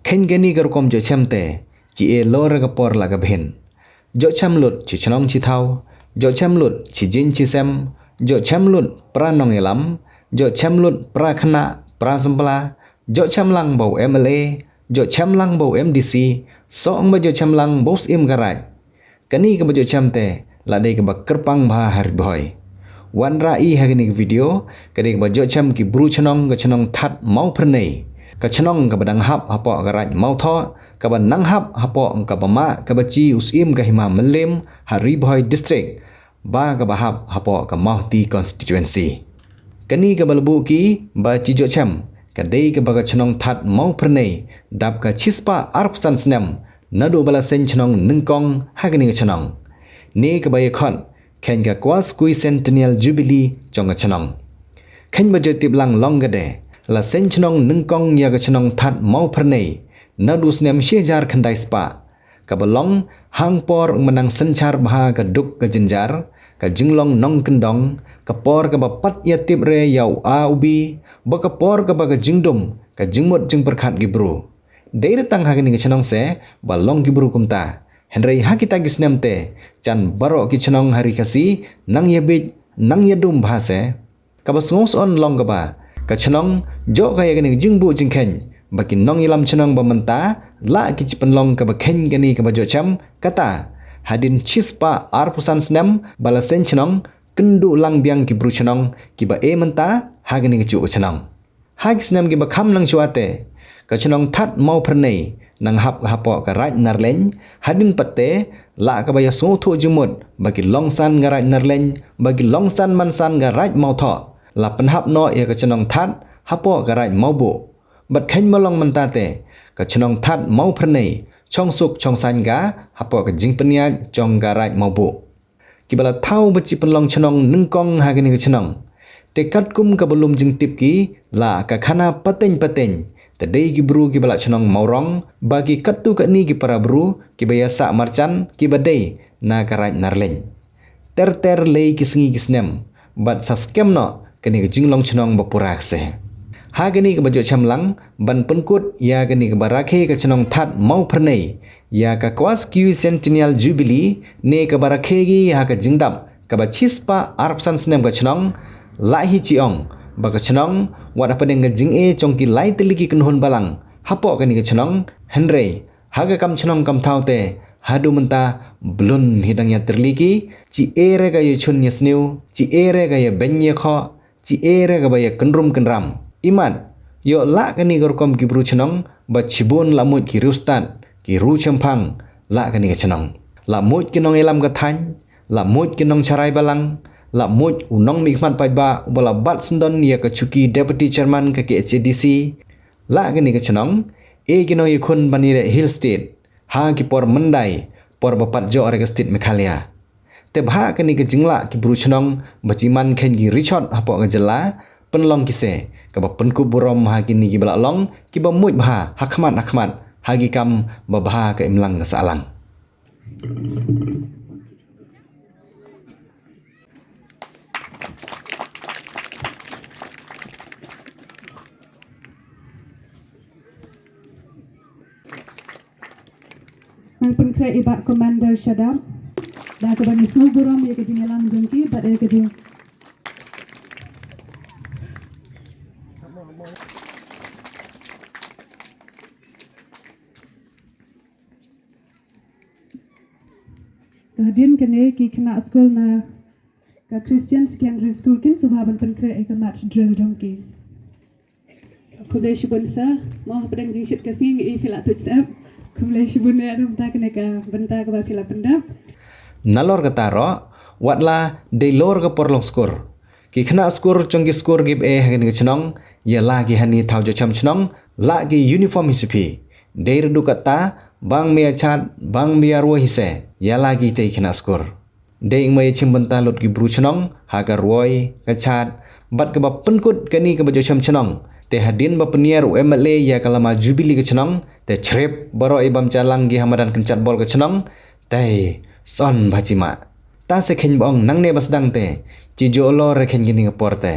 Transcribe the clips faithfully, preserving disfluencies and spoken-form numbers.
Khein kani ka rukom joh chem te, chi e lor ka por la ka bhin. Joh chem lut chi chnong chi thaw, joh chem lut chi jin chi sem, joh chem lut pra nong yalam, joh chem lut pra khana, pra sempla, joh chem lang bau M L A, joh chem lang bau M D C, so ong ba joh chem lang bau sim ka raij. Kani kaba joh chem te, la dei kaba kyrpang bha ha Ri Bhoi. Wan ra i ha kani ka video, ka dei kaba joh chem ki bru chnong ka chnong That Mawphyrnei. Ka chnong kaba dang hap hapoh ka raij Mawthoh, kaba nang hap hapoh kaba ma kaba chi u sim ka hima Mylliem ha Ri Bhoi District, ba kaba hap hapoh ka Mawhati Constituency. Kani kaba la buh ki ba chi joh chem, ka dei kaba ka chnong That Mawphyrnei, dap ka chispah arphew san snem, naduh ba la seng chnong nyngkong ha kani ka chnong. Ne kaba ya khot, khein ka Kwasquicentennial Jubilee jong ka chnong. Khein ba joh tip lang long ka de, la seng chnong nyngkong ya ka chnong That Mawphyrnei, naduh snem shi hajar khyndai spah. Kaba long, hang por mynang synchar bha ka duk ka jynjar, ka jinglong nongkyndong, ka por kaba pat ya tip re ya u A u B, ba ka por kaba ka jingdum, ka jingmut jingpyrkhat ki bru. Dei re tang ha kani ka chnong se, ba long ki bru kumta. Hynrei ha kita ki snem te, jan baroh ki chnong ha Ri Khasi, nang ya bit, nang ya dum bha se. Kaba sngew sngewsih long kaba, ka chnong, joh ka ya kani ka jingbuh jingkhein, ba ki nong yalam chnong ba mynta, la ki chi pynlong kaba khein kani kaba joh chem, kata, hadien chispah arphew san snem, ba la seng chnong, kynduh lang biang ki bru chnong, kiba e mynta, ha kani ka juh ka chnong. Ha ki snem kiba kham nang shuwa te, ka chnong That Mawphyrnei, nang hap hapoh ka raij Narleiñ, hadien pat te, la kaba ya sngewthuh jingmut, ba ki long san ka raij Narleiñ, ba ki long san man san ka raij Mawthoh, la pynhap noh ya ka chnong That, hapoh ka raij Mawbuh. Bad khein ba long mynta te, ka chnong That Mawphyrnei, chong suk chong saiñ ka, hapoh ka jingpynïaid jong ka raij Mawbuh. Kiba la thaw ba chi pynlong chnong nyngkong ha kani ka chnong. Te katkum kaba lum jingtip ki, la ka khana pateng pateng. Te dei ki bru kiba la chnong Mawrong, ba ki katto katne ki para bru, kiba ya sah marjan, kiba dei, na ka raij Narleiñ. Ter ter lei ki sngi ki snem, bad sa skhem noh, kani ka jinglong chnong ba pura ka se. Ha kani kaba joh chem lang, ban pynkut, ya kani kaba rakhe ka chnong That Mawphyrnei, ya ka Kwasquicentennial Jubilee, ne kaba rakhe ki ha ka jingdap, kaba chispah arphew san snem ka chnong, la hi chi ong, ba ka chnong, wat hapdeng ka jing e jong ki lai tylli ki kynhun balang, hapoh kani ka chnong, hynrei, ha ka kam chnong kam thaw te, haduh mynta, balun hi dang ya tylli ki, chi e re ka ya chun ya sniew, chi e re ka ya beiñ ya khoh, chi e re kaba ya kynrum kynram. Imat, yoh la kani ka rukom ki bru chnong, ba chibun la mut ki riewstad, ki riewchemphang, la kani ka chnong. La mut ki nong yalam ka thaiñ, la mut ki nong charai balang, la mut u nongmihkhmat paidbah, uba la bat syndon ya ka chuki Deputy Chairman ka K H A D C, la kani ka chnong, e ki nong yakhun ban ïaleh Hill State, ha ki por myndai, por ba pat joh re ka State Meghalaya. Te bha kani ka jinglah ki bru chnong, ba chi man khein ki richot hapoh ka jylla, pynlong ki se, kaba pynkup burom ha kini kiba la long, kiba mut bha, ha khmat ha khmat, ha ki kam, ba bha ka imlang ka sahlang. Ngan pynkhreh i Bah Commander Shadap, da kaba ngi sngewburom ïa ka jingïalang jong ki, bad ïa ka jing- Hadien kane ki khynnah skul na ka Christian Secondary School kin sngewbha ban pynkhreh ïa ka march drill jong ki. Khublei shibun sir, mo hapdeng jingshit ka sngi ngi i phi la tuid sep. Khublei shibun ïa ka bynta kane ka bynta kaba phi la pyndap. Nalor kata ruh, wat la dei lor ka por long skur. Ki khynnah skur jong ki skur kiba eh ha kane ka chnong, ïa la ki hani thaw jochem chnong, la ki uniform hi sha phi. Dei ruh kata, bang mia chad, bang mia ruh hi se, ïa la ki tei khynnah skur. Dei ing ma ïa chim bynta lut ki bru chnong, ha ka rwai, ka chad, bad kaba pynkut kane kaba jochem chnong. Te hadien ba pynïar u M L A ïa ka lama jubili ka chnong, te chrip baroh i bam jalang ki ha madan kynchat bol ka chnong, te son bha chi ma. Ta se khein ba ong nangne ba sdang te, chi jolor re khein kine ka por te.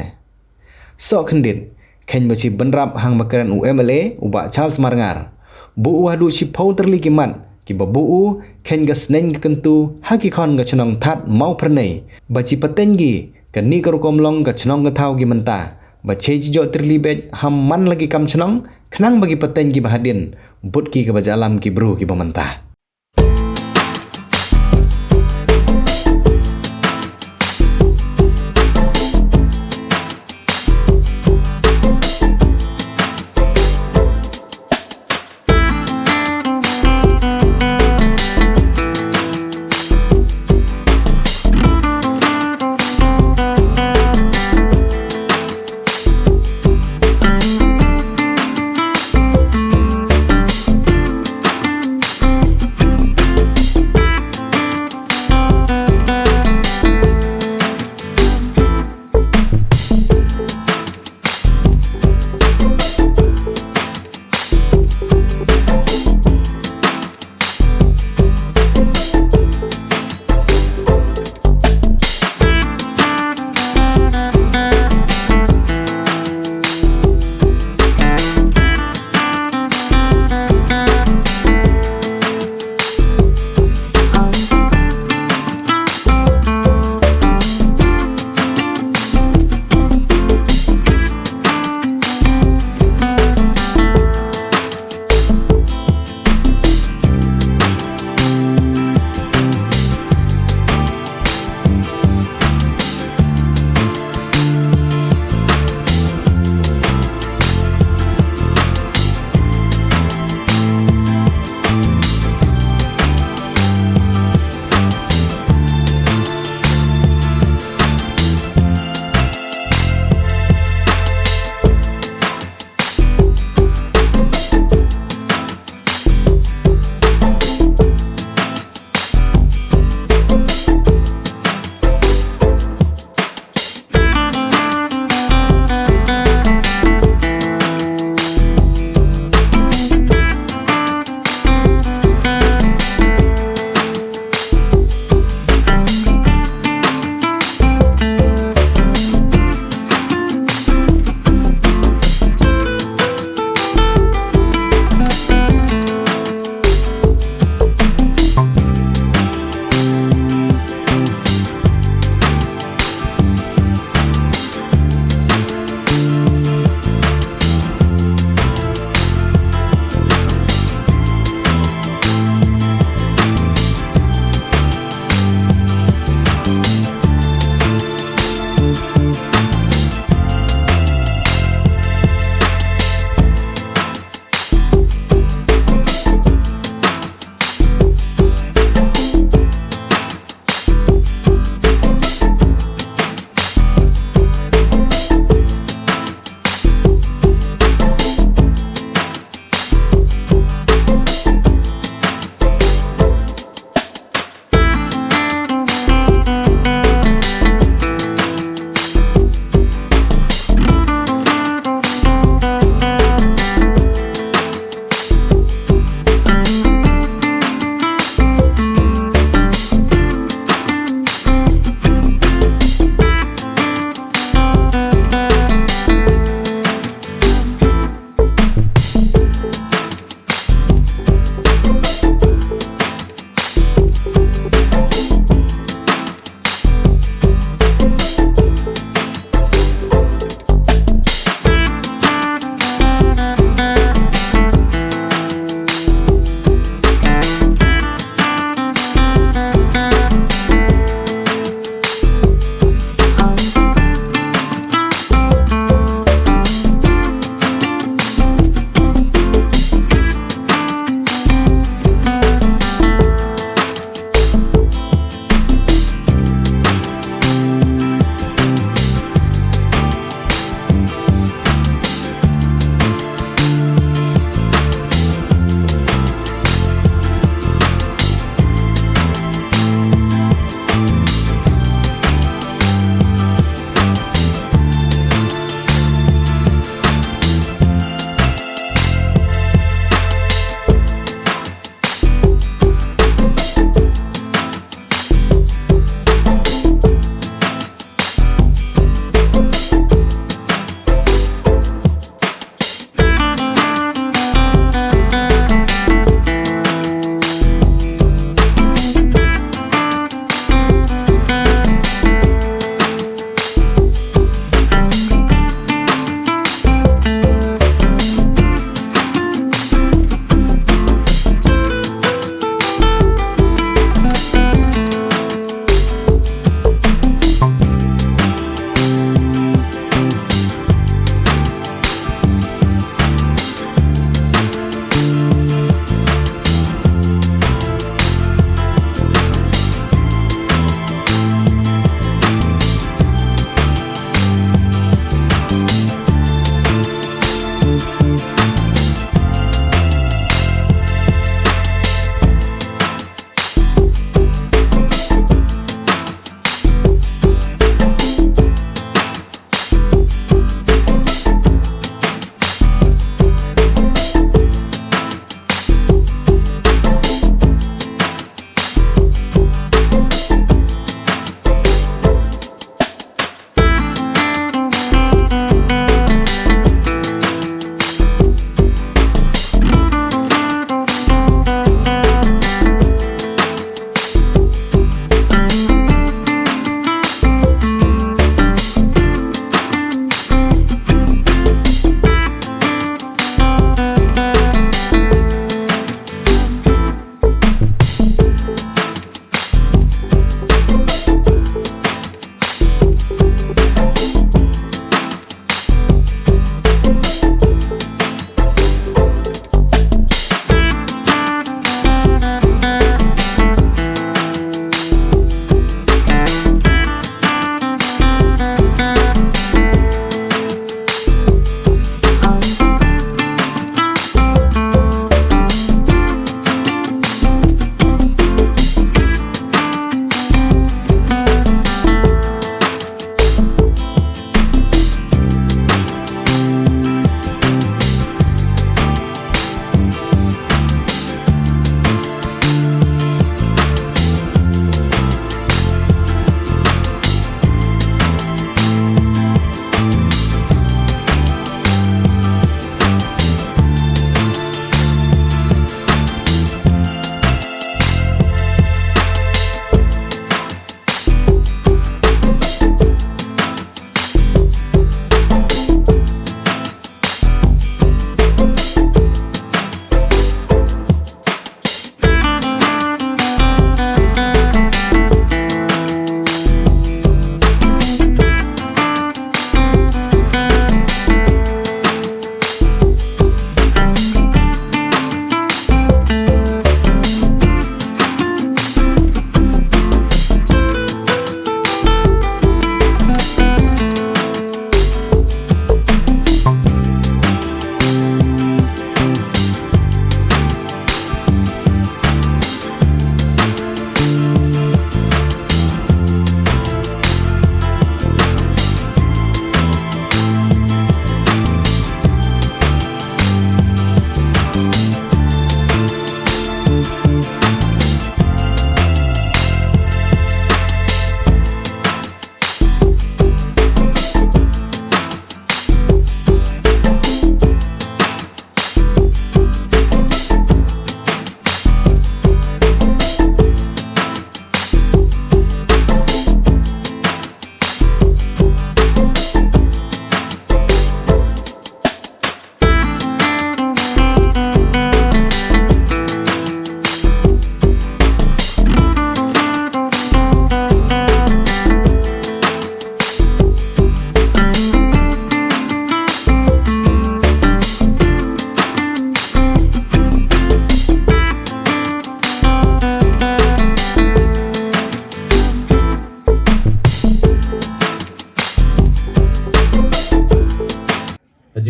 Soh khyndiat, khein ba chi bynrap hang ba kren u M L A, u Bah Charles Marngar. Buh u haduh shiphew tylli ki mat kiba buh u, khein ka sneng ka kyntu ha ki khon ka shnong Thad Mawphyrnei, ba shi pateng ki kane ka rukom long ka shnong ka thaw ki mynta, ba shei shijoh tylli beit ham man la ki kam shnong, khnang ba ki pateng kiba hadien bud ki kaba jahlam ki bru kiba mynta.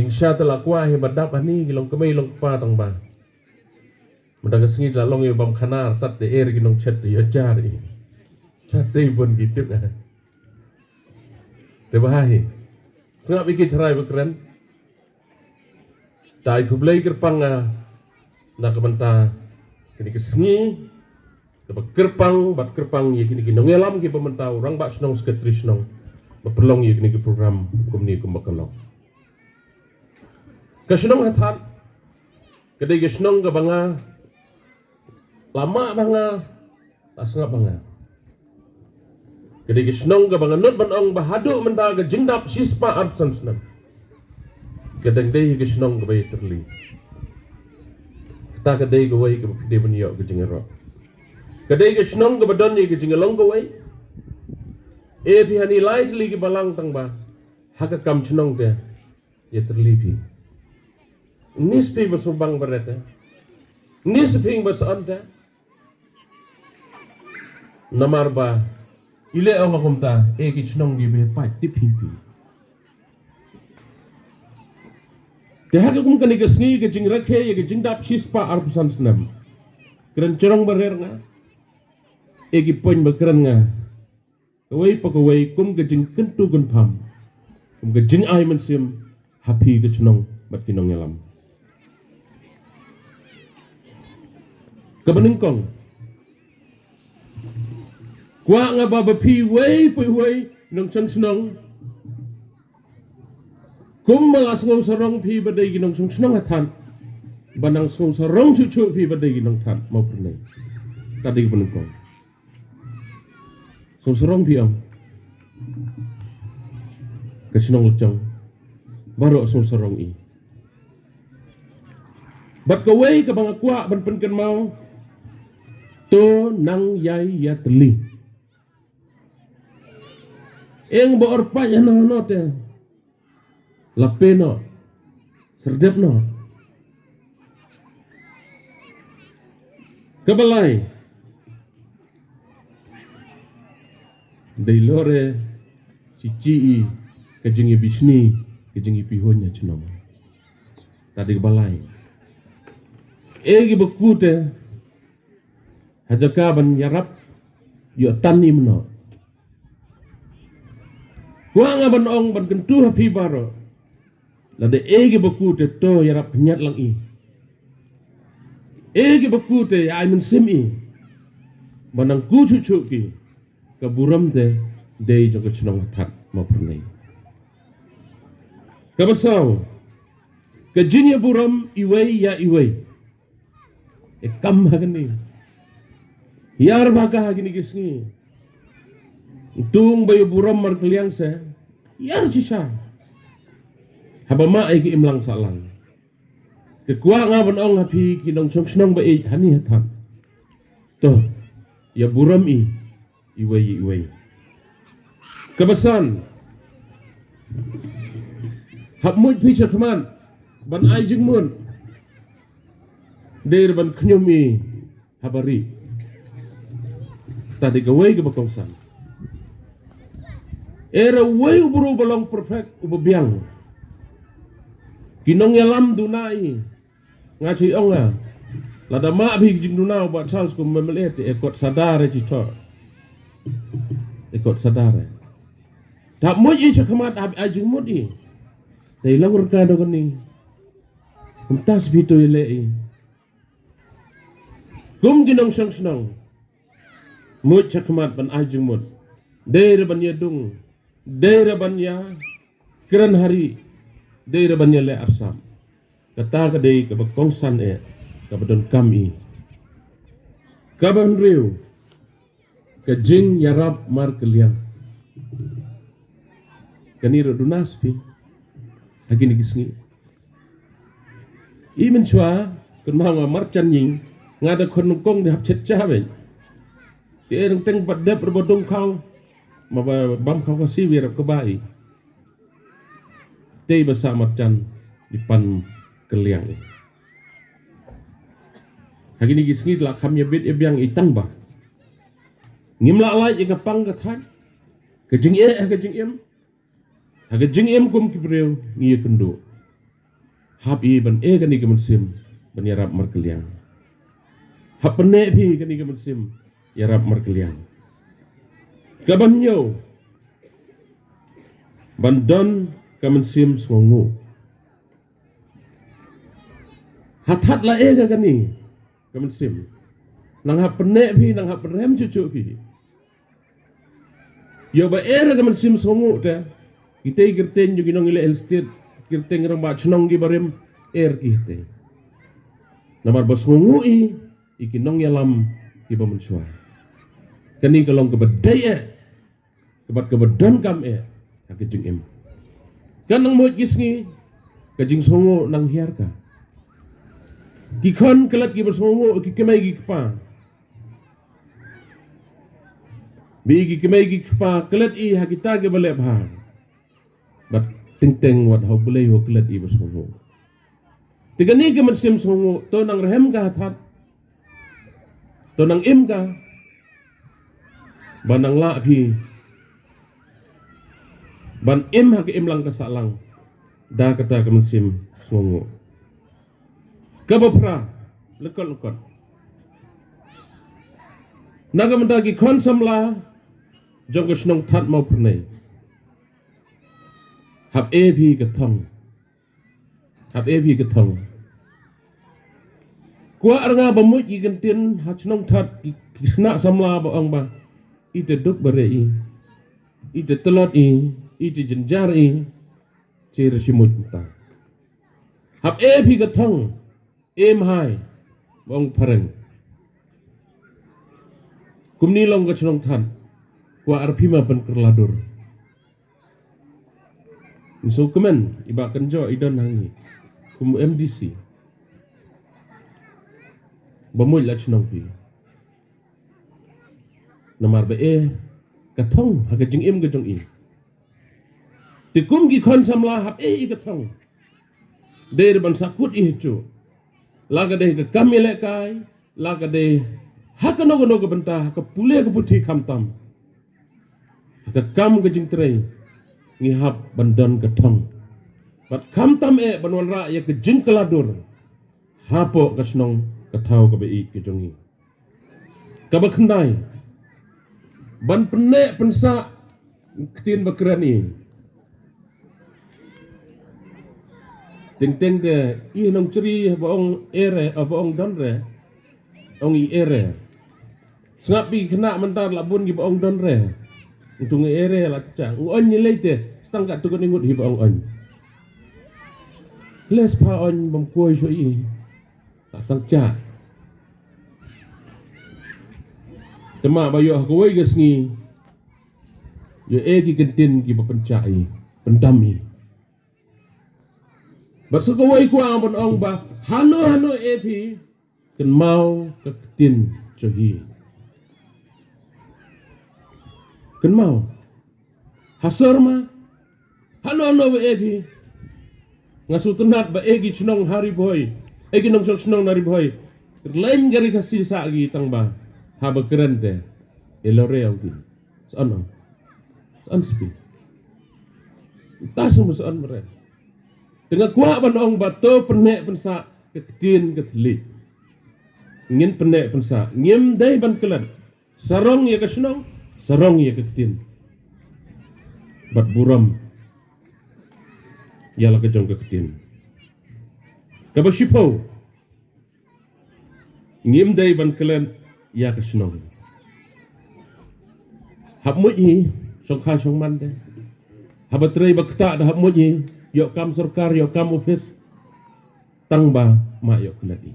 Jingshisha te la kwah hi ba dap hani ki long kmie long kpa tang ba mynta ka sngi te la long ïa bam khana artat te er ki nongchet te ïa jar i. Chat te bun ki tip. Te ba hi sngap ïa ki tharai ba kren. Te ai khublei kyrpang nga na ka bynta kine ki sngi, kaba kyrpang bad kyrpang ïa kine ki nongïalam kiba mynta u rangbah shnong, secretary shnong ba pynlong ïa kine ki program kumne kumba ka long. Ka shnong Hathad ka dei ka shnong kaba nga la mah ba nga la sngap ba nga. Ka dei ka shnong kaba nga nud ban ong ba haduh mynta ka jingdap shispah arphew san snem ka dang dei ka shnong kaba ïatylli. Kata ka dei kawei kaba phi dei ban ïoh ka jingïaroh. Ka dei ka shnong kaba don ïa ka jinglong kawei. E phi hani lai tylli ki balang tang ba ha ka kam shnong te ïatylli phi. Nis phi ba subang baret te. Nis phi ba sa on te. Namar ba i leh ong kumta e ki shnong ki be pat tip hi phi. Te ha ka kum kane ka sngi ka jingrakhe ïa ka jingdap shispah arphew san snem. Kren chrong ba rer nga. E ki point ba kren nga. Kawei pa kawei kum ka jingkyntu kynpham. Kum ka jingai mynsiem ha phi ka shnong bad ki nongïalam. Kaba nyngkong. Kwah nga ba ba phi wei pa wei nongshong shnong. Kum ba la sngew sarong phi ba dei ki nongshong shnong Hathad. Ba nang sngew sarong chuh chuh phi ba dei ki nong Hathad Mawphyrnei. Ka dei kaba nyngkong. Sngew sarong phi ong. Ka shnong Lajong baroh sngew sarong i. Bad kawei kaba nga kwah ban pynkynmaw. To nang ïai ïatylli. Eng ba orpah ïa no no te. La pe noh. Serdep noh. Kaba lai. Dei lore. Chichi i. Ka jingïabishni. Ka jingïapihun ïa chnong. Ta dei kaba lai. E ki ba kute. Ha jaka ban ïarap ïoh tan i mno. Kwah nga ban ong ban kyntu ha phi baroh. Lada e ki ba kute to ïarap khñiat lang i. E ki ba kute ïa ai mynsiem i. Ba nang ku chuh chuh ki. Ka burom te dei jong ka shnong Hathad Mawphyrnei. Kaba saw. Ka jingïaburom iwei ïa iwei. E kam ha kane. Ïar ba ka ha kine ki sngi. Tung ba ïa burom markylliang se. Ïar shisha. Haba ma e ki imlang sahlang. Te kwah nga ban ong ha phi ki nongshong shnong ba e hani Hathad. To. Ïa burom i. Iwei iwei. Kaba san. Hap mut phi shakhmat ban ai jingmut. Dei ban khñium i haba ri. Ta dei kawei kaba kongsan. Era wei u bru ba long perfect uba biang. Ki nongïalam duna i. Nga chi ong nga. Lada ma bhi jingduna ba Charles kum M L A te e kot sadar e chi to. E kot sadar e. Ta mut i shakhmat hap ai jingmut i. Te long rka do kani. Kumta sbi to i le i. Kum ki nongshong shnong. Mut shakhmat ban ai jingmut. Dei re ban ïa dung. Dei re ban ïa kren hari. Dei re ban ïa leh arsap. Kata ka dei kaba kongsan eh, kaba donkam i. Kaba hynriew, ka jingïarap markylliang. Kane ruh duna spi. Ha kine ki sngi. I mynshuwa, kynmaw nga marjan ïing, nga da khun nyngkong da hap chet cha beit. Te e teng teng ba dep ruh ba dung khaw, ma ba bam khaw ka siwi rap ka ba i. Te ba sa marjan i pan kylliang i. Ha kine ki sngi la kham ïa bit ïa biang i tang ba. Ngim lah lait ïa ka pang ka thait. Ka jingeh ha ka jingim. Ha ka jingim kum ki briew ngi ïa kynduh. Hap i ban e kani ka mynsiem ban ïarap markylliang. Hap pynneh phi kani ka mynsiem ïarap markylliang. Ka ban ïoh ban don ka mynsiem sngewnguh. Ha thad la e ka kani ka mynsiem. Nang hap pynneh phi, nang hap pynrem chuh chuh phi. Ïoh ba er ka mynsiem sngewnguh te. Kitei kyrteng jong ki nongïaleh Hill State, kyrteng rangbah chnong ki barim, er ki te. Namar ba sngewnguh i, i ki nongïalam ki ba mynshuwa. Kani ka long ka ba dei eh. Ka bad ka ba donkam eh ha ka jingim. Kan nang mut ki sngi ka jingsngewnguh nang hiar ka. Ki khon klet ki ba sngewnguh ki kmai ki kpa. Bi ki kmai ki kpa klet i ha kita ki ba leh bha. Bad teng teng wat ha U Blei u klet i ba sngewnguh. Te kani ka mynsiem sngewnguh to nang rhem ka ha thad. To nang im ka. Ba nang lah phi ban im ha ka imlang ka sahlang da kata ka mynsiem sngewnguh. Ka ba phra, lyngkot lyngkot. Na ka bynta ki khon samla jong ka shnong Thad Mawphyrnei. Hap e phi ka thong. Hap e phi ka thong. Kwah ar nga ba mut ki kyntien ha shnong Thad ki, ki khynnah samla ba ong ba i te duk ba re i, i te tlot i, i te jynjar i. Che re shi mut mynta. Hap e phi ka thong. Em hai ba ong phareng. Kumni long ka shnong Thad. Kwah ar phi ma pynkylla dur. Ngi sngewkmen i Bah Kynjoh i don hangne kum M D C. Ba mut la shnong phi. Namar ba e ka thong ha ka jingim ka jong i. Te kum ki khon samla hap e i ka thong. Dei re ban sakut i hachu. La ka dei ka kam i lehkai, la ka dei ha kano kano ka bynta, ha ka pule ka puthi khamtam. Ha ka kam ka jingtrei ngi hap ban don ka thong. Bad khamtam eh ban wanrah ïa ka jingkylla dur. Hapoh ka shnong ka thaw ka ba ïeit ka jong ngi. Ka ba khyndai. Ban pynneh pynsah ktien ba kren i. Teng teng te i nongchri ba ong ere, ba ong don re. Ong i ere. Sngap i khynnah mynta la bun ki ba ong don re. Ntung i ere la cha. Ngu on ni lei te. Stang ka tu ka ningut hi ba ong on. Les pa on bam koi so i. Ka sangcha. Te ma ba ïoh ha kawei ka sngi ïoh e ki kyntien ki ba pyncha i, pyndam i. Bad sa kawei kwah ban ong ba hano hano e phi kynmaw ka ktien jong i. Kynmaw. Ha sor ma hano hano ba e phi. Nga sngewtynnat ba e ki chnong ha Ri Bhoi, e ki nongshong chnong na Ri Bhoi. Kyrleng ka ri ka sisa ki tang ba ha ba kren te e lore ong ki. Sa ano. Sa an spi. Ta sum sa an mare. Te nga kwah ban ong ba to pynneh pynsah ka ktien ka thylliej. Ngin pynneh pynsah ngim dei ban klet. Sarong ïa ka shnong, sarong ïa ka ktien. Bad burom ïa la ka jong ka ktien. Ka ba shiphew. Ngim dei ban klet ïa ka shnong. Hap mut hi shongkha shongman te. Haba trei ba kta da hap mut hi ïoh kam sorkar ïoh kam office. Tang ba ma ïoh klet hi.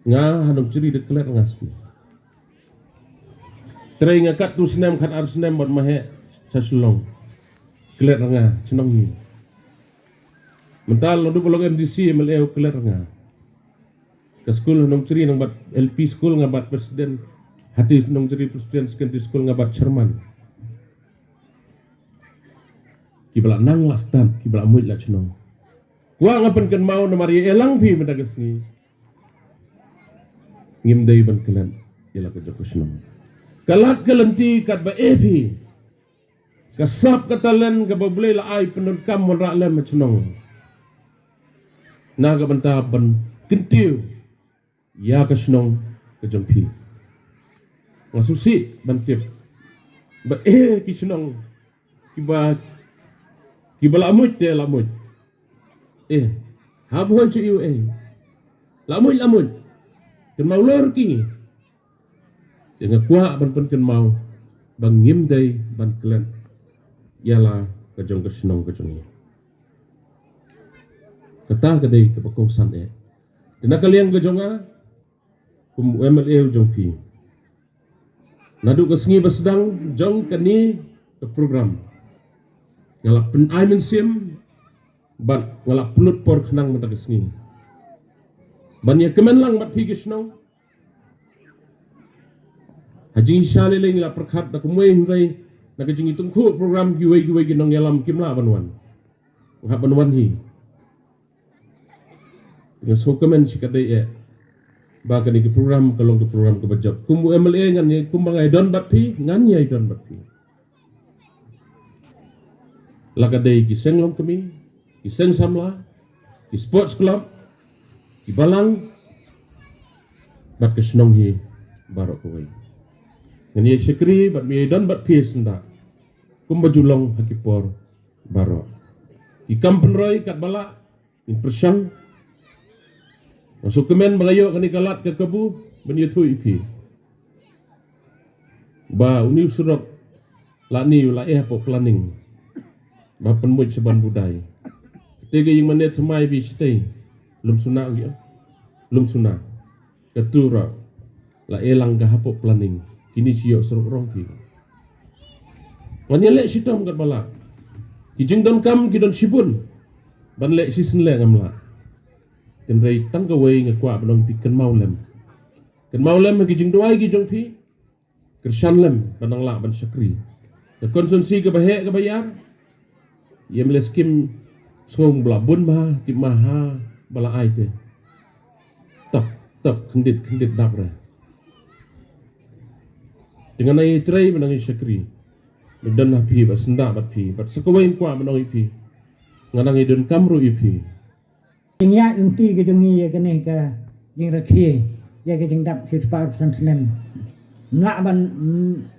Nga ha Nongchri da klet nga spi. Trei nga katto snem khatar snem bad ma heh sha Shillong. Klet nga shnong hi. Mynta long du ba long M D C M L A u klet nga. Ka skul Nongchri nang bat L P skul nga bat president. Hati Nongchri Presbyterian Secondary School nga bat chairman. Ki ba la nang la stad, ki ba la mut la chnong. Kwah nga pynkynmaw namar ïa e lang phi mynta ka sngi. Ngim dei ban klet ïa la ka jong ka shnong. Ka lad ka lynti katba e phi. Ka sap ka talent kaba U Blei la ai pyndonkam wanrah lem ha shnong, na ka bynta ban kyntiew ïa ka shnong ka jong phi. Nga sngewsih ban tip ba eh ki shnong kiba, kiba la muid te la muid. Eh, ha bhoi chu iu eh. La muid, la muid. Kynmaw lor ki. Te nga kwah ban pynkynmaw ba ngim dei ban klet ïa la ka jong ka shnong ka jong ngi. Kata ka dei kaba kongsan eh. Te na ka liang ka jong nga kum u M L A u jong phi, naduh ka sngi ba sdang jong kane ka program, nga la pyn-ai mynsiem bad nga la pynlut por khnang mynta ka sngi ban ïa kmen lang bad phi ki shnong. Ha jingshisha lei lei ngi la pyrkhat da kumwei, hynrei na ka jingïatyngkhuh program kiwei kiwei ki nongïalam kim lah ban wan. Nga hap ban wan hi. Nga sngewkmen shikatdei eh ba kane ka program ka long ka program kaba jop. Kum u M L A ngan ïa, kumba nga ïadon bad phi, ngan ïa ïadon bad phi. La ka dei ki seng longkmie, ki seng samla, ki sports club, ki balang, bad ka shnong hi baroh kawei. Ngan ïa shakri bad me ïa don bad phi syndah kumba ju long ha ki por baroh. Ki kam pynroi katba lah ngin pyrshang. Nga sngewkmen ba nga ïoh kane ka lad ka kabu ban ïathuh ïa phi ba une u surok lane u la eh hapoh planning ba pynmuid shaban Budai. Te ka ïing mane thymmai ba shatei, lum suna ngi, lum suna. Ka tur la eh lang ka hapoh planning. Kine shi ïoh surok rong phi. Wan ïa leh shitom katba lah. Ki jingdonkam ki don shibun ban leh shisien leh ngam lah. Hynrei tang kawei nga kwah ban ong phi, kynmaw lem. Kynmaw lem ha ki jingduwai ki jong phi. Kyrshan lem ban nang lah ban shakri. Ka constituency kaba heh kaba ïar, ïa me leh skim sngewbha bun bha, tip ma ha ba la ai te. Tap tap, khyndiat khyndiat dap re. Te ngan nang ïatrei ban nang ïa shakri. Me don ha phi bad syndah bad phi bad sa kawei kwah ban ong ïa phi, ngan nang ïa donkam ruh ïa phi. Jingïaid lynti ka jong ngi ïa kane ka jingrakhe ïa ka jingdap shispah arphew san snem. Mlah ban,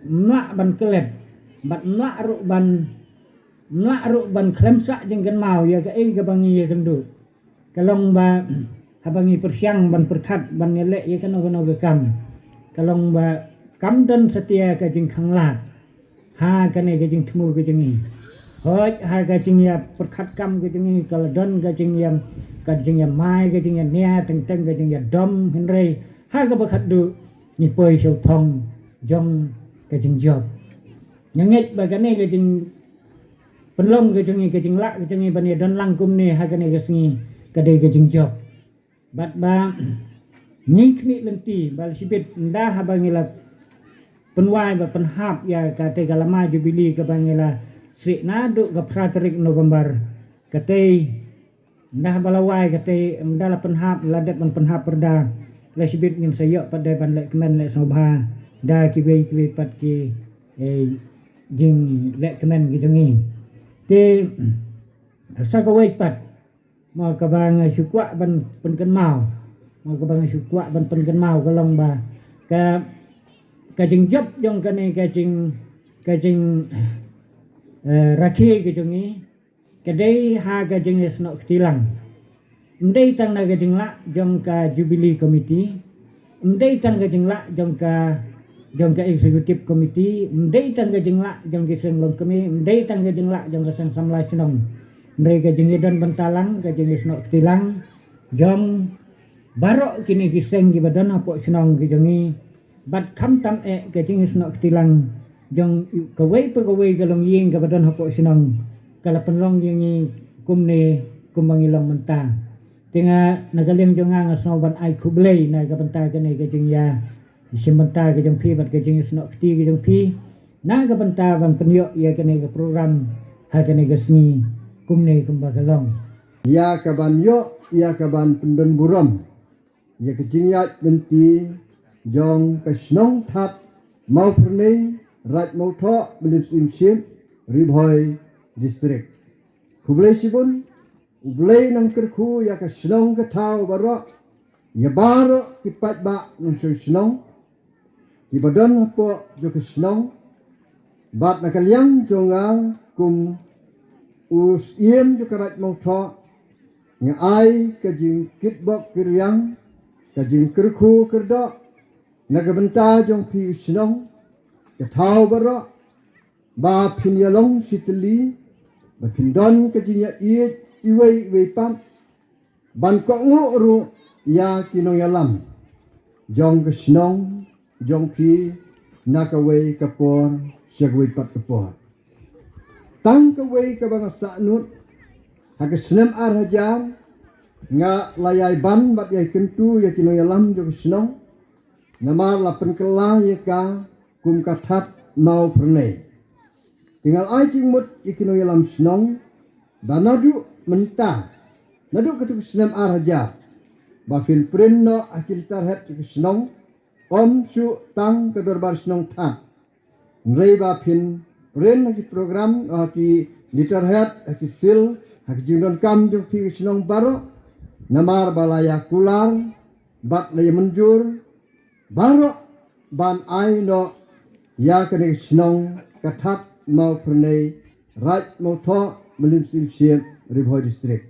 mlah ban klet bad mlah ruh ban, mlah ruh ban khlem sah jingkynmaw ïa kaei kaba ngi ïakynduh. Ka long ba haba ngi pyrshang ban pyrkhat ban ïaleh ïa kano kano ka kam, ka long ba kam don satia ka jingkhanglad ha kane ka jingthmu ka jong ngi. Hooid, ha ka jingïapyrkhat kam ka jong ngi ka la don ka jingïa, ka jingïamai, ka jingïania, teng teng ka jingïadom, hynrei ha kaba khatduh ngi poi sha u thong jong ka jingjop. Nga ngeit ba kane ka jingpynlong ka jong ngi, ka jinglah ka jong ngi ban ïadon lang kumne ha kane ka sngi, ka dei ka jingjop. Bad ba ngi khmih lynti ba la shibit ynda haba ngi la pynwai ba pynhap ïa katei ka lama jubili kaba ngi la srih naduh ka phra tarik November. Katei ynda haba la wai katei, ynda la pynhap, la dep ban pynhap pyrda, la shibit ngin sa ïoh pat de ban leh kmen leh sngewbha da kiwei kiwei pat ki, eh, jingleh kmen ki jong ngi. Te sa kawei pat mo kaba nga shu kwah ban pynkynmaw, mo kaba nga shu kwah ban pynkynmaw ka long ba ka, ka jingjop jong kane ka jing, ka jing, eh, rakhe ka jong ngi ka dei ha ka jingïasnoh kti lang. Ym dei tang na ka jinglah jong ka Jubilee Committee, ym dei tang ka jinglah jong ka, jong ka Executive Committee, ym dei tang ka jinglah jong ki seng longkmie, ym dei tang ka jinglah jong ka seng samla shnong. Hynrei ka jingïadon bynta lang, ka jingïasnoh kti lang jong baroh kine ki seng kiba don hapoh shnong ki jong ngi. Bad khamtam eh ka jingïasnoh kti lang jong kawei pa kawei ka longïing kaba don hapoh shnong ka la pynlong ïa ngi kumne kumba ngi long mynta. Te nga na ka liang jong nga nga sngew ban ai khublei na ka bynta kane ka jingïa shim bynta ka jong phi bad ka jingïasnoh kti ka jong phi na ka bynta ban pynïoh ïa kane ka program ha kane ka sngi kumne kumba ka long. Ïa ka ban ïoh ïa ka ban pyndon burom ïa ka jingïaid lynti jong ka shnong Thad Mawphyrnei, Raid Mawthoh, Mylliem Syiem Ship, Ri Bhoi District. Khublei shibun, U Blei nang kyrkhu ïa ka shnong ka thaw baroh, ïa baroh ki paidbah nongshong shnong, kiba don hapoh jong ka shnong, bad na ka liang jong nga kum u Syiem jong ka Raid Mawthoh, nga ai ka jingkitbok kitrwiang, ka jingkyrkhu kyrdoh, na ka bynta jong phi u shnong, ka thaw baroh, ba phin ïalong shitylli, ba phin don ka jingïaieit iwei iwei pat, ban kohnguh ruh ïa ki nongïalam jong ka shnong jong phi, na kawei ka por sha kawei pat ka por. Tang kawei kaba nga sahnud, ha ka snem ar hajar, nga la ïai ban bad ïai kyntu ïa ki nongïalam jong ka shnong, namar la pynkylla ïa ka kum ka That Mawphyrnei. Te nga la ai jingmut ïa ki nongïalam shnong, ba naduh mynta, naduh katto ka snem ar hajar, ba phin print noh ha ki letterhead jong ka shnong, ym shuh tang ka dorbar shnong That. Hynrei ba phin print ha ki program, ha ki letterhead, ha ki seal, ha ki jingdonkam jong phi ka shnong baroh, namar ba la ïa kular bad la ïa mynjur baroh ban ai noh ïa kane ka shnong ka That Mawphyrnei, Raid Mawthoh, Mylliem Syiem Shyiap, Ri Bhoi District.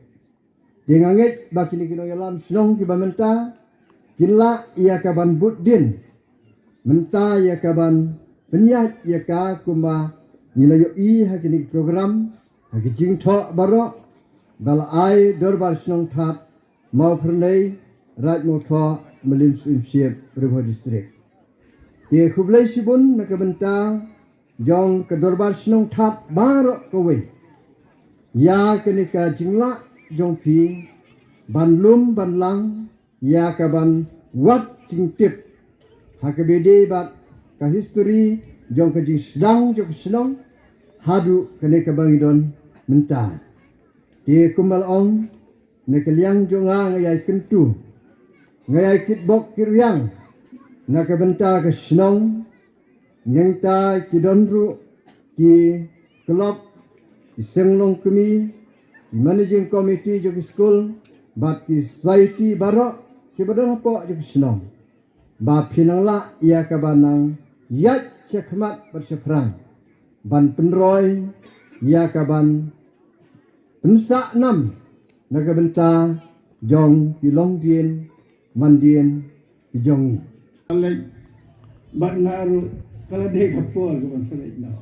Te nga ngeit ba kine ki nongïalam shnong kiba mynta kin lah ïa ka ban bud dien, mynta ïa ka ban pynïaid ïa ka, kumba ngi la ïohi ha kine ki program, ha ki jingthoh baroh, ba la ai dorbar shnong That Mawphyrnei, Raid Mawthoh, Mylliem Syiem Shyiap, Ri Bhoi District. Te khublei shibun na ka bynta jong ka dorbar shnong That baroh kawei, ïa kane ka jinglah jong phi ban lum ban lang, ïa ka ban wad jingtip ha kaba ïadei bad ka history jong ka jingsdang jong ka shnong haduh kane kaba ngi don mynta. Te kumba la ong, na ka liang jong nga, nga ïai kyntu, nga ïai kitbok kitrwiang na ka bynta ka shnong, nangta ki don ruh ki club, ki seng longkmie, ki managing committee jong ki skul, bad ki society baroh kiba don hapoh jong ka shnong, ba phin nang lah ïa ka ban nang ïaid shakhmat bad shaphrang, ban pynroi ïa ka ban pynsah nam na ka bynta jong ki longdien mandien ki jong ngi. Leit bad nga ruh ka la dei ka por ka ban sa leit noh.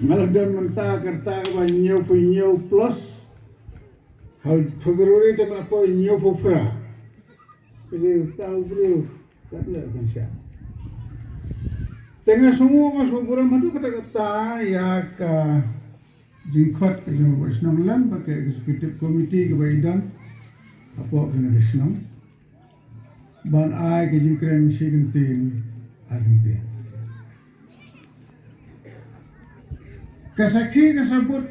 Nga la don mynta ka rta kaba hynñiewphew hynñiew plus. Ha February te nga la poi hynñiewphew phra. Te ka rta u briew kat leh kan sha. Te nga sngew, nga sngew burom haduh katta katta ïa ka jingkhot ka jong u Bah Shnong Lem bad ka executive committee kaba i don hapoh kane ka shnong, ban ai ka jingkren shi kyntien ar kyntien. Ka sakhi ka sabut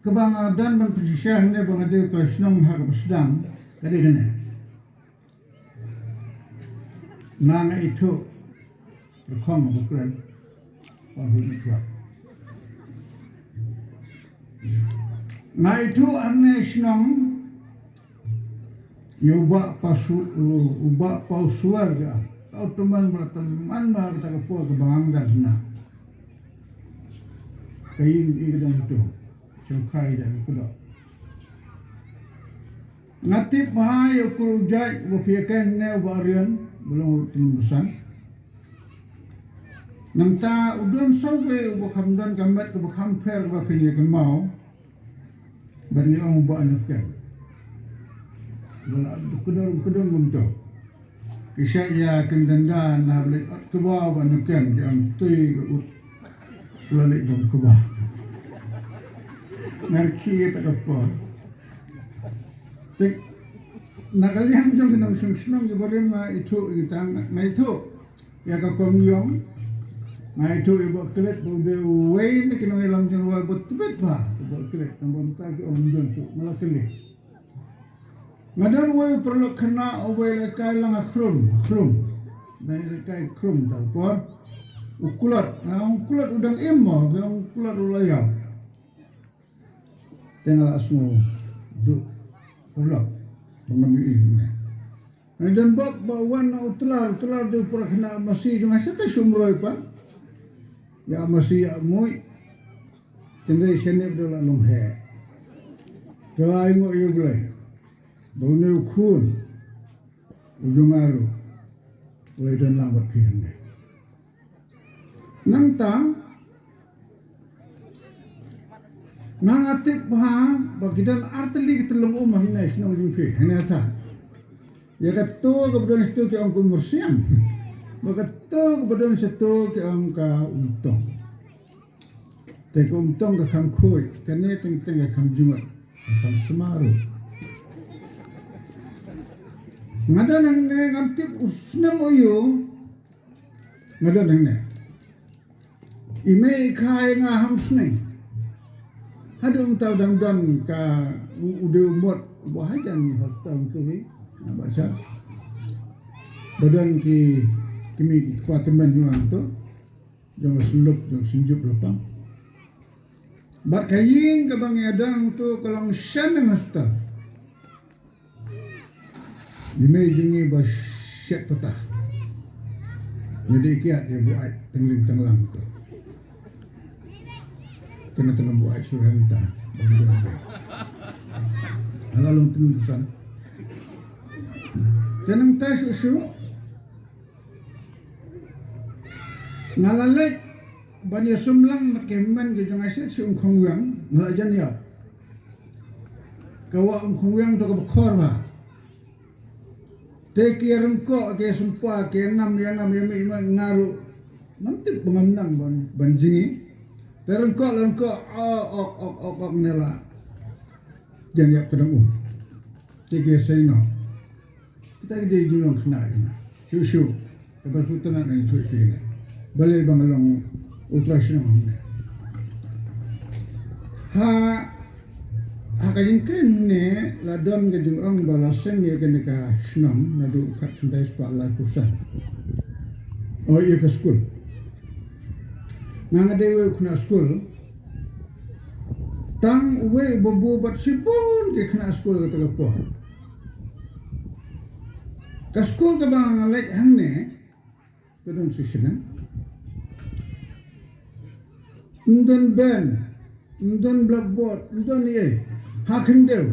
kaba nga don ban pynshisha hangne ba nga dei u trai shnong ha kaba sdang ka dei kane. Nga, nga ithuh rukom ba kren. Ba hu ithuh. Nga ithuh hangne shnong ïa u Bah Pasu, u Bah Pauswar ka. Ka u tymmen ba la tymmen ba kata ka por kaba nga don hana. Ka ïing i ka don itu. Shongkai da ka kudok. Nga tip ba ïa u kru jait uba phi ïa kren ne u Bah Rion, ba long ruh tymmen basan. Nangta u don sawei uba kham don ka met kaba kham pher kaba phin ïa kynmaw. Bad ngi ong u Bah Nyngkong. Ba la kdor kdor kumto. Ki shah ïa kyndenda na ba leit ot kba u Bah Nyngkong, ki ong tui ka ut. Ba la leit bam kba. Nga rkhie ïa kata ka por. Te na ka liang jong ki nongshong shnong kiba rim nga ithuh ïa kita, nga ithuh ïa ka Kong Ïong. Nga ithuh ïa u Bah Klet ba u dei uwei na ki nongïalam jong u Bah, ba tbit bha u Bah Klet, namar mynta ki ong ym don shuh, nga la kylli. Nga don uwei u paralok khynnah uba ïalehkai lang ha Khrum, Khrum. Nga ïalehkai Khrum ta ka por. U kulat, ah, u kulat u dang im mo, u kulat u la ïap. Te nga la sngew duh paralok ba ngam ïohi ne. Nga don bok ba wan na u tlar, u tlar dei u para khynnah masi jong nga, sa te sum roi pat. Ïa masi ïa muid. Tynrai shane ba dei la long he. Te la ai nguh ïa U Blei ba une u khun u jong nga ruh u la don lang bad phi hangne. Nangta nga nga tip bha ba ki don artylli ki tyllong um hangne shnong jong phi hangne ta. Ïa kato kaba don shato ki ong ka Umrsiam. Ba kato kaba don shato ki ong ka Umtong. Te ka Umtong ka kham khuid, kane teng teng ka kham jngot, ka kham sma ruh. Nga don hangne ngam tip u snem aïu. Nga don hangne. I mei i kha ïa nga ham sneng. Haduh mynta u dang don ka u, u dei u mot ba hajan hospital tu hi. Nga ba sha. Ba don ki kmie ki kpa tymmen ïa nga tu. Jong ka synluk, jong ka synjuk da pang. Bad ka ïing kaba ngi ïa don tu ka long shaneng hospital. Ïa mei jong ngi ba shet patah. Nga dei kiad ïa buaid tengling tenglang tu. Tengah tengah buaid suhan ta. Ala long tengah pesan. Tenang ta shu shu. Nga la leit ban ïa sumlang mat ki hynmen ki jong nga sha Umkhongwiang, nga la jan ïap. Ka wah Umkhongwiang to kaba khor bha. Te ki ïa ryngkoh, ki ïa sumpa, ki ïa ngam, ïa ngam, ïa mih, ïa mih, nga ruh ngam tip ba ngam nang ban, ban jngi. Te ryngkoh la ryngkoh, ok, ok, ok, ok, ne la jan ïap ka dang um. Te ki ïa sei noh. Kita ki dei jinglong khynnah jong nga. Shuh shuh. Kaba shu tnat nga shuh ïa kine. Balei ba nga long u trai shnong hangne. Ha, ha ka jingkren ne la don ka jingong ba la seng ïa kane ka shnong naduh khatkhyndai spah laiphew san. Oh, ïa ka skul. Nga nga dei uwei u khynnah skul. Tang uwei u babu bad shibun ki khynnah skul kata ka por. Ka skul kaba nga leit hangne ka don shisha. Ym don bench, ym don blackboard, ym don ei ei. Ha khyndew.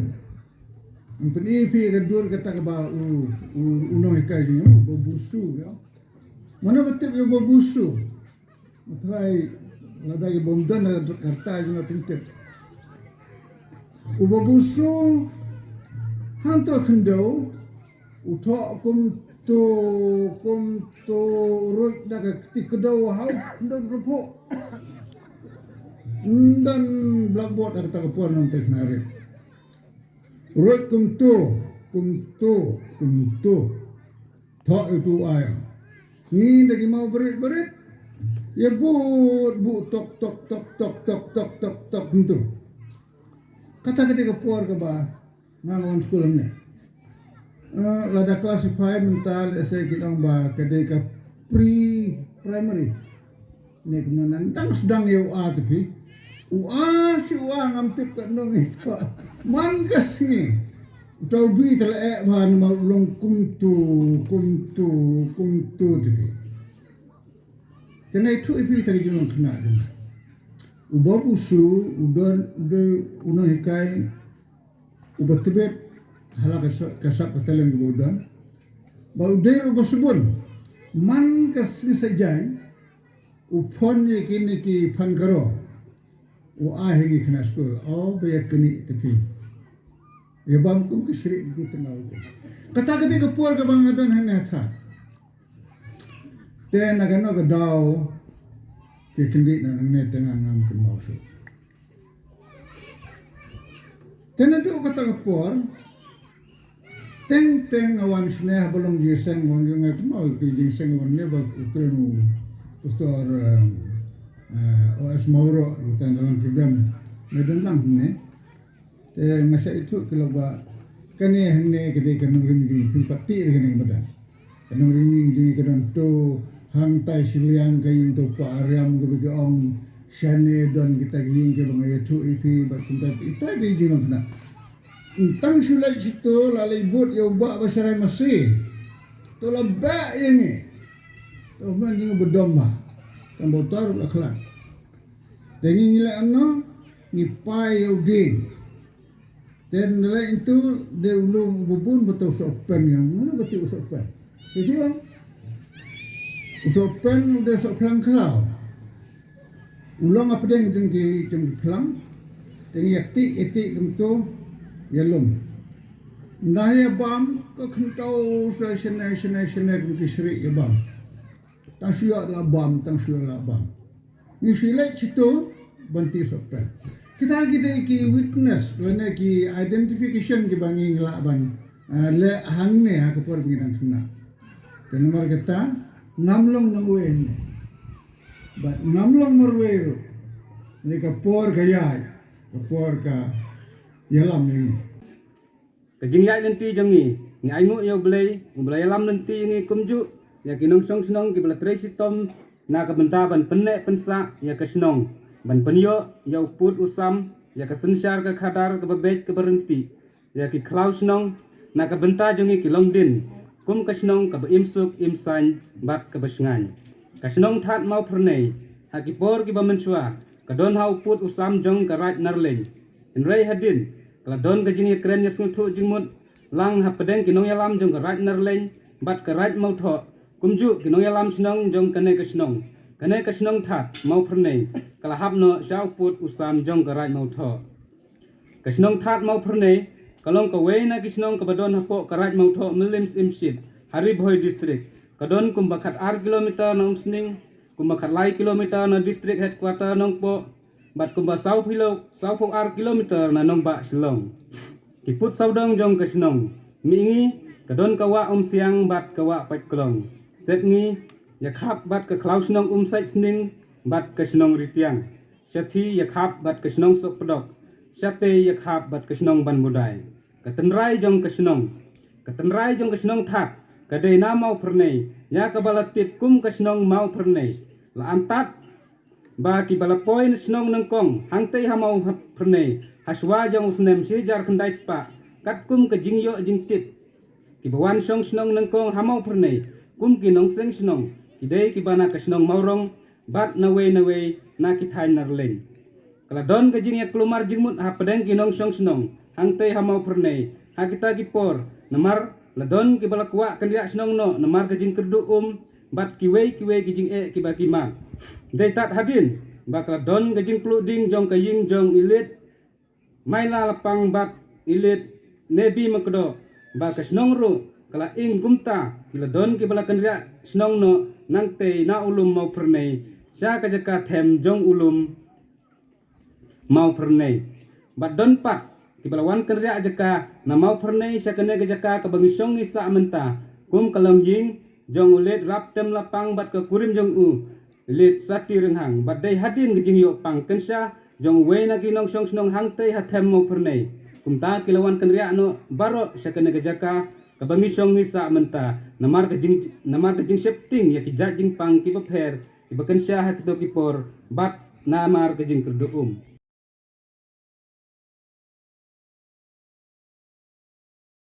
Ym pyni phi ka dur kata kaba u, u, u nonghikai jong nga, u babu Su, ïa. Mano ba tip ïa u babu Su? Nga trai lada ki bym don na ka rta jong nga phin tip. U babu Su hangto khyndew u thoh kumto kumto, ruh da ka kti kdew ha u khyndew ruh. Ym don blackboard ha kata ka por nangta khnare. Ruh kumto kumto kumto. Thoh ïa uto u ai. Ngi da ki maw barit barit. Ïa bud bud tok tok tok tok tok tok tok tok kumto. Kata ka dei ka por kaba nga nga wan skul hangne. Eh, lada classify mynta lehse ki ong ba ka dei ka pre primary. Ne kumno nang dang sdang ïa u A te phi. U A shi u A ngam tip katno ngi twa. Man ka sngi. Uta u B te la eh bha namar u long kumto, kumto, kumto te phi. Te nga ïathuh ïa phi ïa ka jinglong khynnah jong nga. U Bob u Su, u don, u dei u nonghikai uba tbit ha la ka sa-, ka sap ka talent kaba u don. Ba u dei ruh uba sbun. Man ka sngi Saitjaiñ, u phone ïa kine ki phan karo. U ai ha ngi khynnah skul. O, ba ïa kane te phi. Ïa bam kum ki shrieh ki tngaw. Kata ka dei ka por kaba nga don hangne ha Thad. Te na kano ka daw ki kyndit na nangne te nga ngam kynmaw shuh. Te naduh kata ka por, teng teng nga wan shane haba long jingseng, wan jong nga kynmaw ïa ka jingseng wan ne ba u kren u Pastor, eh, eh, O S Mawroh, nangta na Langkyrdem, nga don lang hangne. Te nga sa ïathuh ki lok ba kane hangne ka dei ka nongrim jong ngi, phin pat tih ïa kane ka madan. Ka nongrim jong ngi ka don to, Hangtai shiliang ka ïing to pa ariam ka ba ki ong shane don kita ki ïing ki ba nga ïathuh ïa phi bad kumta ita dei jinglong kena. Tang shu leit shito la leit bud ïa u bah ba sharai masi. To la bah ïa ngi. To man ïa u ba dom ba. Tang ba utar la khlad. Te ngi ngi leh amno ngi pai ïa u ding. Te nalai itu de u lum u bubun ba to u sohpen ïa u ba ti u sohpen. Te ti ong u sohpen u de sohphlang khlaw. U long a pdeng jong ki jong ki phlang. Te ngi ïa ti ïa ti kumto ïa lum. Nda ïa bam ka khyntaw sa shane shane shane kum ki shri ïa bam. Tang shu ïa la bam tang shu ïa la bam. Ngi shu leit shito ban ti sohpen. Kita ki dei ki witness lane ki identification ki ba ngi lah ban leh hangne ha ka por ngi dang kena. Te namar kata nam long nang wei ne. Bad nam long marwei ruh. Ne ka por ka ïaid ka por ka ïalam ïa ngi. Ka jingïaid lynti jong ngi ngi ainguh ïa U Blei, U Blei ïalam lynti ïa ngi kumjuh ïa ki nongshong shnong ki ba la trei shitom na ka bynta ban pynneh pynsah ïa ka shnong, ban pynïoh ïa u pud u sam, ïa ka synshar ka khadar ka ba beit ka ba ryntih, ïa ki khlaw shnong na ka bynta jong ngi ki longdien kum ka shnong ka ba im suk im saiñ bad ka ba shngaiñ. Ka shnong Thad Mawphyrnei ha ki por ki ba mynshuwa ka don ha u pud u sam jong ka Raid Narleiñ. Hynrei hadien ka la don ka jingïakren ïasngewthuh jingmut lang hapdeng ki nongïalam jong ka Raid Narleiñ bad ka Raid Mawthoh, kumjuh ki nongïalam shnong jong kane ka shnong. Kane ka shnong Thad Mawphyrnei ka la hap noh sha u pud u sam jong ka Raid Mawthoh. Ka shnong Thad Mawphyrnei ka long kawei na ki shnong ka ba don hapoh ka Raid Mawthoh Mylliem Syiemship ha Ri Bhoi District. Ka don kumba khat ar kilometer na Umsning, kumba khat lai kilometer na District Headquarter Nongpoh, bad kumba saw phew, saw phew ar kilometer na nongbah Shillong. Ki pud sawdong jong ka shnong, mihngi ka don ka wah Umsiang bad ka wah Paitklong. Sepngi ïakhap bad ka khlaw shnong Umsaitsning bad ka shnong Ritiang. Shathie ïakhap bad ka shnong Sohpdok. Shatei ïakhap bad ka shnong Banbudai. Ka tynrai jong ka shnong, ka tynrai jong ka shnong Thad ka dei na Mawphyrnei ïa ka ba la tip kum ka shnong Mawphyrnei. La antad ba ki ba la poi na shnong nyngkong hangtei ha Mawphyrnei ha shuwa jong u snem shi hajar khyndai spah, katkum ka jingïoh jingtip. Ki ba wan shong shnong nyngkong ha Mawphyrnei kum ki nongseng shnong ki dei ki ba na ka shnong Mawrong bad nawei nawei na ki thaiñ Narleiñ. Ka la don ka jingïaklumar jingmut hapdeng ki nongshong shnong hangtei ha Mawphyrnei ha kita ki por, namar la don ki ba la kwah kynriah shnong noh namar ka jingkyrduh um bad kiwei kiwei ki jingeh ki ba ki mad. Dei tad hadien ba ka la don ka jingpluh ding jong ka ïing jong i Lit Maila Lapang bad i Lit Nebi Makdoh, ba ka shnong ruh ka la ing kumta ki la don ki ba la kynriah shnong noh nangtei na u lum Mawphyrnei sha ka jaka them jong u lum Mawphyrnei. Bad don pat ki ba la wan kynriah jaka na Mawphyrnei sha kane ka jaka ka ba ngi shong ngi sah mynta, kum ka longïing jong u Lit Raptem Lapang bad ka kurim jong u Lit Sati Rynghang. Bad dei hadien ka jingïoh pang kynsha jong uwei na ki nongshong shnong hangtei ha them Mawphyrnei, kumta ki la wan kynriah noh baroh sha kane ka jaka ka ba ngi shong ngi sah mynta, namar ka jing, namar ka jingsheptieng ïa ki jait jingpang ki ba pher ki ba kynsha ha kito ki por bad namar ka jingkyrduh um.